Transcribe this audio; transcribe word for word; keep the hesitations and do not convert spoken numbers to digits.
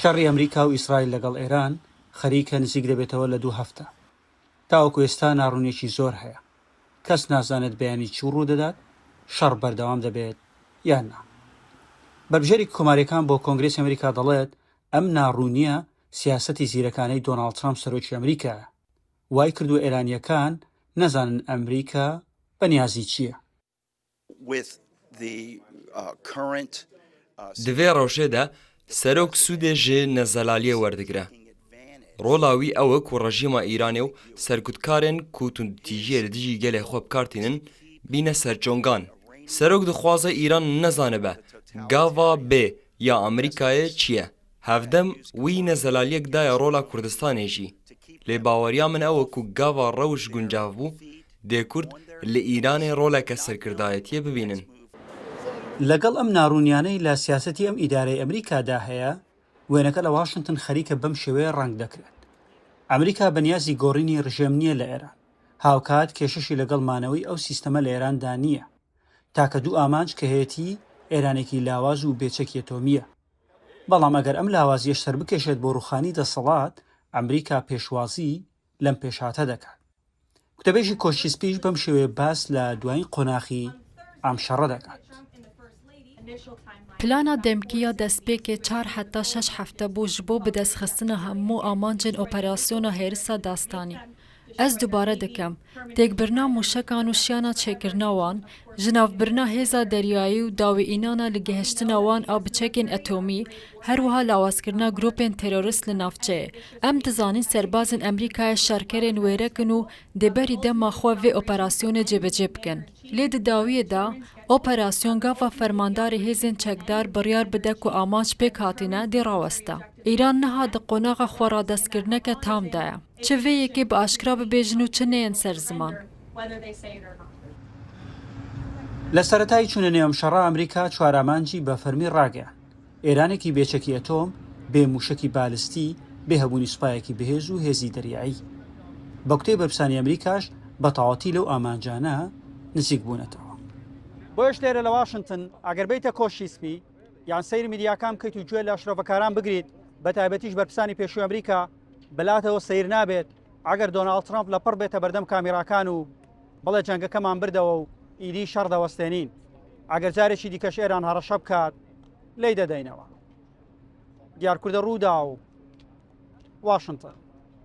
شەڕی ئەمریکا و ئیسرائیل لەگەڵ ئێران خەریکە نزیک دەبێتەوە لە دوو هەفتە. تاوەکو ئێستا ناڕوونیەکی زۆر هەیە. کەس نازانێت بەیانی چی ڕوو دەدات، شەڕ بەردەوام دەبێت یان نا. بەربژێری کۆماریەکان بۆ کۆنگرێسی ئەمریکا دەڵێت ئەم ناڕوونیە سیاسەتی زیرەکانەی دۆناڵد ترامپ سەرۆکی ئەمریکایە. وای کردووە ئێرانیەکان نەزانن ئەمریکا بە نیازی چییە. With the, uh, current, uh, Di vê rewşê de serok sûdê ji nezelaliyê werdigire. Rola wî ew e ku rejîma Îranê û serkutkarên ku tundûtîjiyê li dijî gelê xwe bi kar tînin, bîne ser çongan. Serok dixwaze Îran nezanibe gava bê ya Amerîkayê çi ye. Hevdem wî nezelaliyek daye rola Kurdistanê jî. Lê baweriya min ew e ku gava rewş guncav bû, dê Kurd li Îranê roleke serkirdayetiyê bibînin. لەگەڵ ئەم ناڕوونیانەی لە سیاسەتی ئەم ئیدارەی ئەمریکادا هەیە، وێنەکە لە واشنگتن خەریکە بەم شێوەیە ڕەنگ دەکرێت. ئەمریکا بە نیازی گۆڕینی ڕژێم نییە لە ئێران. هاوکات کێشەشی لەگەڵ مانەوەی ئەو سیستەمە لە ئێراندا نییە. تاکە دوو ئامانج کە هەیەتی، ئێرانێکی لاواز و بێچەکی ئەتۆمییە. بەڵام ئەگەر ئەم لاوازیەش سەربکێشێت بۆ ڕووخانی دەسەڵات، ئەمریکا پێشوازی لەم پێشهاتە دەکات. گوتەبێژی کۆشکی سپیش بەم شێوەیە باس لە دوایین قۆناخی ئەم شەڕە دەکات. Plana demkî ya destpêkê çar heta şeş hefte bû ji bo bidestxistina hemû amancên operasyona hêrisa dastanî. Ez dubare dikim, têkbirina mûşekan û şiyana çêkirina wan, jinavbirina hêza deryayî û dawîînana li gihiştina wan a biçekên etomî, her wiha lawazkirina grûpên terorîst li navçeyê. Em dizanin serbazên Amerîkayê şerkerên wêrek in û dê berî dema xwe vê operasyonê cêbicê bikin. Lê di dawiyê de operasyon gava fermandarê hêzên çekdar biryar bide ku amanc pêk hatine dê raweste. Îran niha di qonaxa xwe radestkirneke tam de ye. Çi vê yekê bi aşkira bibêjin û çi neyên ser ziman. لە سەرەتای چوونە نێو ئەم شەڕە ئەمریکا چوار ئامانجی بە فەرمی ڕاگەیاند. ئێرانێکی بێچەکی ئەتۆم، بێ مووشەکی بالستی، بێ هەبوونی سوپایەکی بەهێز و هێزی دەریایی. بە گوتەی بەرپرسانی ئەمریکاش بە تەواوەتی لەو ئامانجانە نزیک بوونەتەوە. بۆیەش لێرە لە واشنتن ئەگەر بێیتە کۆشکی سپی یان سەیری میدیاکان بکەیت و گوێ لە شرۆڤەکاران بگریت، بە تایبەتیش بەرپرسانی پێشووی ئەمریکا، بەلاتەوە سەیر نابێت ئەگەر دۆناڵد ترەمپ لەپڕ بێتە بەردەم کامێراکان و بڵێ جەنگەکەمان بردەوە و ئیدی شەڕ دەوەستێنین. ئەگەر جارێکی دیکەش ئێران هەڕەشە بکات لێی دەدەینەوە. دیارکوردە ڕووداو، واشنتن.